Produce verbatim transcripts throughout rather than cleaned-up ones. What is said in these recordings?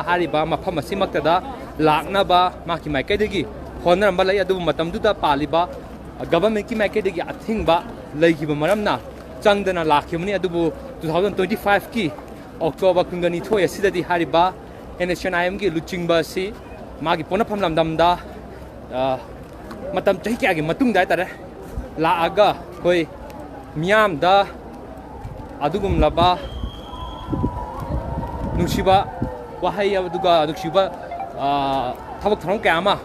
ꯍꯥꯏꯔꯤꯕ ꯃꯐꯝ ꯑꯁꯤꯃꯛꯇꯗ ꯂꯥꯛꯅꯕ ꯃꯍꯥꯛꯀꯤ ꯃꯥꯏꯀꯩꯗꯒꯤ ꯍꯣꯠꯅꯔꯝꯕ ꯂꯩ꯫ ꯑꯗꯨꯕꯨ ꯃꯇꯝꯗꯨꯗ ꯄꯥꯜꯂꯤꯕ ꯒꯚꯔꯟꯃꯦꯟꯠꯀꯤ ꯃꯥꯏꯀꯩꯗꯒꯤ ꯑꯊꯤꯡꯕ ꯂꯩꯈꯤꯕ ꯃꯔꯝꯅ ꯆꯪꯗꯅ ꯂꯥꯛꯈꯤꯕꯅꯤ꯫ ꯑꯗꯨꯕꯨ two thousand twenty fiveꯀꯤ ꯑꯣꯛꯇꯣꯕꯔ ꯀꯨꯟꯒ ꯅꯤꯊꯣꯏ ꯑꯁꯤꯗꯗꯤ ꯍꯥꯏꯔꯤꯕ NSCN-IMꯒꯤ ꯂꯨꯆꯤꯡꯕ ꯑꯁꯤ ꯃꯥꯒꯤ ꯄꯣꯛꯅꯐꯝ ꯂꯝꯗꯝꯗ, ꯑ, ꯃꯇꯝ ꯆꯍꯤ ꯀꯌꯥꯒꯤ ꯃꯇꯨꯡꯗ ꯍꯥꯏꯇꯥꯔꯦ, ꯂꯥꯛꯑꯒ ꯑꯩꯈꯣꯏ ꯃꯤꯌꯥꯝꯗ ꯑꯗꯨꯒꯨꯝꯂꯕ ꯅꯨꯡꯁꯤꯕ ꯋꯥꯍꯩ, ꯑꯗꯨꯒ ꯅꯨꯡꯁꯤꯕ, ꯑ, ꯊꯕꯛ ꯊꯧꯔꯝ ꯀꯌꯥ ꯑꯃ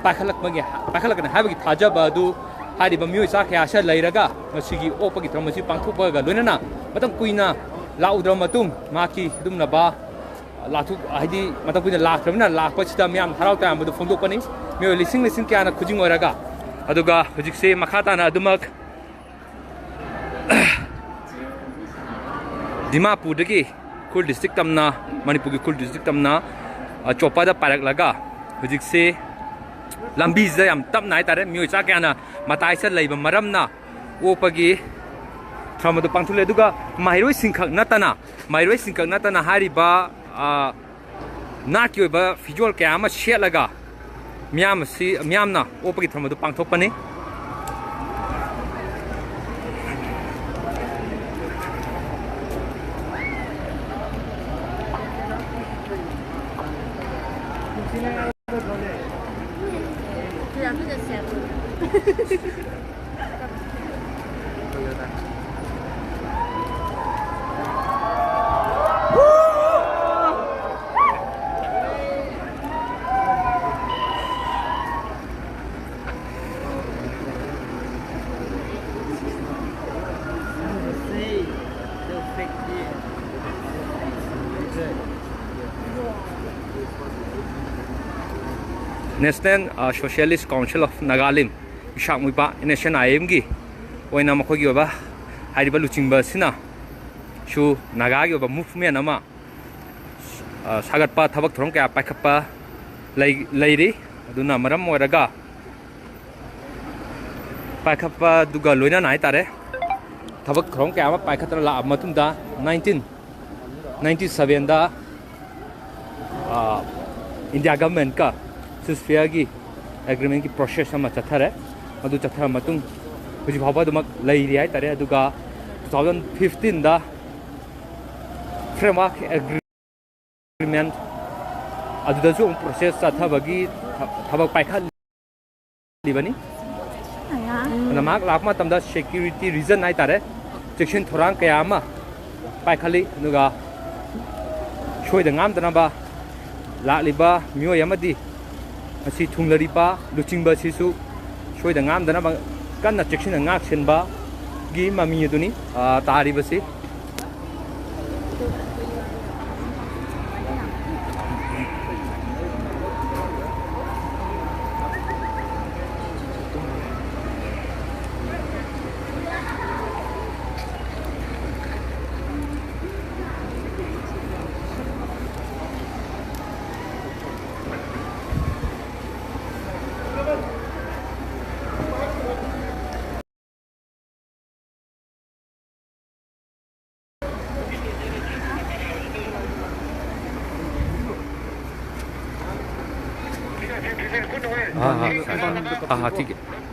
ꯄꯥꯏꯈꯠꯂꯛꯄꯒꯤ, ꯄꯥꯏꯈꯠꯂꯛꯀꯅꯤ ꯍꯥꯏꯕꯒꯤ ꯊꯥꯖꯕ ꯑꯗꯨ ꯍꯥꯏꯔꯤꯕ ꯃꯤꯑꯣꯏ ꯆꯥ ꯀꯌꯥ ꯑꯁꯤꯗ ꯂꯩꯔꯒ ꯉꯁꯤꯒꯤ ꯑꯣꯛꯄꯒꯤ ꯊꯧꯔꯝ ꯑꯁꯤ ꯄꯥꯡꯊꯣꯛꯄꯒ ꯂꯣꯏꯅꯅ ꯃꯇꯝ ꯀꯨꯏꯅ ꯂꯥꯛꯎꯗ꯭ꯔꯕ ꯃꯇꯨꯡ ꯃꯍꯥꯛꯀꯤ ꯑꯗꯨꯒꯨꯝꯂꯕ ꯂꯥꯛꯊꯣꯛ-, ꯍꯥꯏꯗꯤ ꯃꯇꯝ ꯀꯨꯏꯅ ꯂꯥꯛꯇ꯭ꯔꯕꯅꯤꯅ ꯂꯥꯛꯄꯁꯤꯗ ꯃꯤꯌꯥꯝ ꯍꯔꯥꯎ ꯇꯌꯥꯝꯕꯗꯨ ꯐꯣꯡꯗꯣꯛꯄꯅꯤ꯫ ꯃꯤꯑꯣꯏ ꯂꯤꯁꯤꯡ ꯂꯤꯁꯤꯡ ꯀꯌꯥꯅ ꯈꯨꯖꯤꯡ ꯑꯣꯏꯔꯒ꯫ ꯑꯗꯨꯒ ꯍꯧꯖꯤꯛꯁꯦ ꯃꯈꯥ ꯇꯥꯅ ꯑꯗꯨꯃꯛ ꯗꯤꯃꯥꯄꯨꯔꯗꯒꯤ ꯎꯈ꯭ꯔꯨꯜ ꯗꯤꯁꯇ꯭ꯔꯤꯛ ꯇꯝꯅ, ꯃꯅꯤꯄꯨꯔꯒꯤ ꯎꯈ꯭ꯔꯨꯜ ꯗꯤꯁꯇ꯭ꯔꯤꯛ ꯇꯝꯅ, ꯑ, ꯆꯣꯞꯄꯔꯗ ꯄꯥꯏꯔꯛꯂꯒ ꯍꯧꯖꯤꯛꯁꯦ ꯂꯝꯕꯤꯁꯤꯗ ꯌꯥꯝ ꯇꯞꯅ ꯍꯥꯏꯇꯥꯔꯦ, ꯃꯤꯑꯣꯏ ꯆꯥ ꯀꯌꯥꯅ ꯃꯇꯥꯏꯁꯤꯗ ꯂꯩꯕ ꯃꯔꯝꯅ ꯑꯣꯛꯄꯒꯤ ꯊꯧꯔꯝ ꯑꯗꯨ ꯄꯥꯡꯊꯣꯛꯂꯦ꯫ ꯑꯗꯨꯒ ꯃꯍꯩꯔꯣꯏꯁꯤꯡꯈꯛ ꯅꯠꯇꯅ, ꯃꯍꯩꯔꯣꯏꯁꯤꯡꯈꯛ ꯅꯠꯇꯅ ꯍꯥꯏꯔꯤꯕ, ꯑ, ꯅꯥꯠꯀꯤ ꯑꯣꯏꯕ ꯐꯤꯖꯣꯜ ꯀꯌꯥ ꯑꯃ ꯁꯦꯠꯂꯒ ꯃꯤꯌꯥꯝ ꯑꯁꯤ, ꯃꯤꯌꯥꯝꯅ ꯑꯣꯛꯄꯒꯤ ꯊꯧꯔꯝ ꯑꯗꯨ ꯄꯥꯡꯊꯣꯛꯄꯅꯤ꯫ National, ꯑ, Socialist Council of Nagalim, ꯃꯤꯁꯥꯛ ꯃꯤꯄꯥ, NSCN-IMꯒꯤ ꯑꯣꯏꯅ ꯃꯈꯣꯏꯒꯤ ꯑꯣꯏꯕ ꯍꯥꯏꯔꯤꯕ ꯂꯨꯆꯤꯡꯕ ꯑꯁꯤꯅꯁꯨ ꯅꯥꯒꯥꯒꯤ ꯑꯣꯏꯕ movement ꯑꯃ, ꯑ, ꯁꯥꯒꯠꯄ, ꯊꯕꯛ ꯊꯧꯔꯝ ꯀꯌꯥ ꯄꯥꯏꯈꯠꯄ ꯂꯩ-, ꯂꯩꯔꯤ꯫ ꯑꯗꯨꯅ ꯃꯔꯝ ꯑꯣꯏꯔꯒ ꯄꯥꯏꯈꯠꯄꯗꯨꯒ ꯂꯣꯏꯅꯅ ꯍꯥꯏꯇꯥꯔꯦ, ꯊꯕꯛ ꯊꯧꯔꯝ ꯀꯌꯥ ꯑꯃ ꯄꯥꯏꯈꯠꯇꯅ ꯂꯥꯛꯑꯕ ꯃꯇꯨꯡꯗ, nineteen ninety sevenꯗ ꯏꯟꯗꯤꯌꯥ ꯒꯚꯔꯟꯃꯦꯟꯠꯀ ꯁꯤꯖꯐꯤꯌꯔꯒꯤ ꯑꯦꯒ꯭ꯔꯤꯃꯦꯟꯠꯀꯤ ꯄ꯭ꯔꯣꯁꯦꯁ ꯑꯃ ꯆꯠꯊꯔꯦ꯫ ꯃꯗꯨ ꯆꯠꯊꯔ ꯃꯇꯨꯡ ꯍꯧꯖꯤꯛ ꯐꯥꯎꯕ ꯑꯗꯨꯃꯛ ꯂꯩꯔꯤ ꯍꯥꯏꯇꯥꯔꯦ꯫ ꯑꯗꯨꯒ ꯇꯨ ꯊꯥꯎꯖꯟ ꯐꯤꯐꯇꯤꯟꯗ ꯐ꯭ꯔꯦꯝꯋꯥꯔꯛ ꯑꯦꯒ꯭ꯔꯤꯃꯦꯟꯠ ꯑꯗꯨꯗꯁꯨ ꯑꯃꯨꯛ ꯄ꯭ꯔꯣꯁꯦꯁ ꯆꯠꯊꯕꯒꯤ ꯊ- ꯊꯕꯛ ꯄꯥꯏꯈꯠꯂꯤꯕꯅꯤ꯫ ꯑꯗꯨꯅ ꯃꯍꯥꯛ ꯂꯥꯛꯄ ꯃꯇꯝꯗ ꯁꯦꯀ꯭ꯌꯨꯔꯤꯇꯤ ꯔꯤꯖꯟ ꯍꯥꯏꯇꯥꯔꯦ, ꯆꯦꯛꯁꯤꯟ ꯊꯧꯔꯥꯡ ꯀꯌꯥ ꯑꯃ ꯄꯥꯏꯈꯠꯂꯤ꯫ ꯑꯗꯨꯒ ꯁꯣꯏꯗ ꯉꯥꯝꯗꯅꯕ ꯂꯥꯛꯂꯤꯕ ꯃꯤꯑꯣꯏ ꯑꯃꯗꯤ ꯃꯁꯤ ꯊꯨꯡꯂꯔꯤꯕ ꯂꯨꯆꯤꯡꯕ ꯑꯁꯤꯁꯨ ꯁꯣꯏꯗ ꯉꯥꯝꯗꯅꯕ ꯀꯟꯅ ꯆꯦꯛꯁꯤꯟꯅ ꯉꯥꯛ ꯁꯦꯟꯕꯒꯤ ꯃꯃꯤ ꯑꯗꯨꯅꯤ, ꯑ, ꯇꯥꯔꯤꯕꯁꯤ꯫ हाँ, हाँ, हाँ, हाँ, ठीक है।